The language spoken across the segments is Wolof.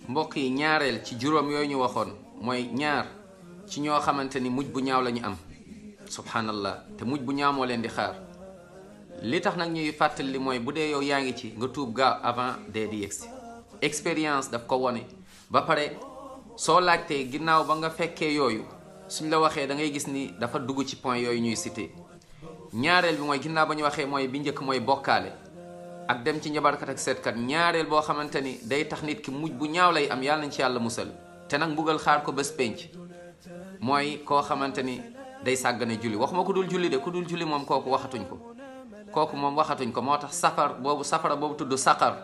mbokk yi ñaareel ci juróom yooyu ñu waxoon mooy ñaar ci ñoo xamante ni mujj bu ñaaw la ñu am subhanallah te mujj bu ñaaw moo leen di xaar. li tax nag ñuy fàttali li mooy bu dee yow yaa ngi ci nga tuub gaaw avant dee di yegsi. expérience daf ko wone ba pare soo laajtee ginnaaw ba nga fekkee yooyu suñ la waxee da ngay gis ni dafa dugg ci point yooyu ñuy cité. ñaareel bi mooy ginnaaw ba ñu waxee mooy bi njëkk mooy bokkaale ak dem ci njabarkat ak seetkat. ñaareel boo xamante ni day tax nit ki mujj bu ñaaw lay am yàlla nañ ci yàlla musal te nag mbugal xaar ko bés penc mooy koo xamante ni day sàggane julli. waxuma ku dul julli de ku dul julli moom kooku waxatuñ ko. kooku moom waxatuñ ko moo tax safara boobu tudd saqar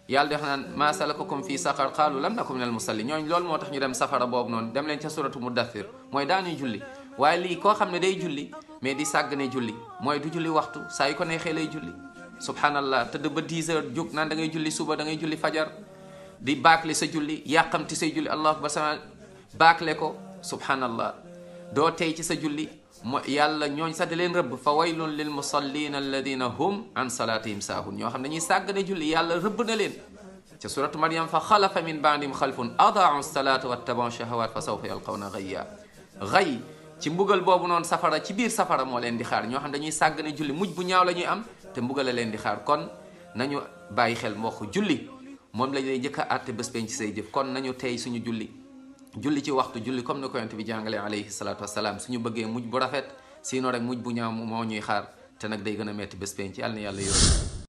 yàlla di wax naan maa salakakum fii saqar qaalu lam naku minal musallin. ñooñ loolu moo tax ñu dem safara boobu noonu dem leen ca suratu muddathir mooy daanuy julli. waaye lii koo xam ne day julli mais di sàggane julli mooy du julli waxtu saa yu ko neexee lay julli subhanallah tëdd ba 10 heures jóg naan da ngay julli suba da ngay julli fajar di baakle sa julli yàqamti say julli allahu akbar sama baakle ko subhanallah doo tey ci sa julli yàlla ñooñ sax da leen rëbb fa waylun lil musallina alladina hum an salatihim saahun ñoo xam ne ñuy sàggane julli yàlla rëbb na leen ca suratu maryam fa xalafa min ba'dihim xalfun adaa'u salata wattaba'u shahawat fa sawfa yalqawna ghayya ghay ci mbugal boobu noonu safara ci biir safara moo leen di xaar ñoo xam dañuy sàggane julli mujj bu ñaaw la ñuy am te mbugal la leen di xaar. kon nañu bàyyi xel mbokk julli moom lañ lay njëkk a àtte bés penc ci say jëf. kon nañu tey suñu julli ci waxtu julli comme ni ko yonent bi jàngalee alayhi salaatu wasalaam suñu bëggee mujj bu rafet sinon rek mujj bu ñaaw moo ñuy xaar te nag day gën a metti bés penc yàlla na yàlla yoroon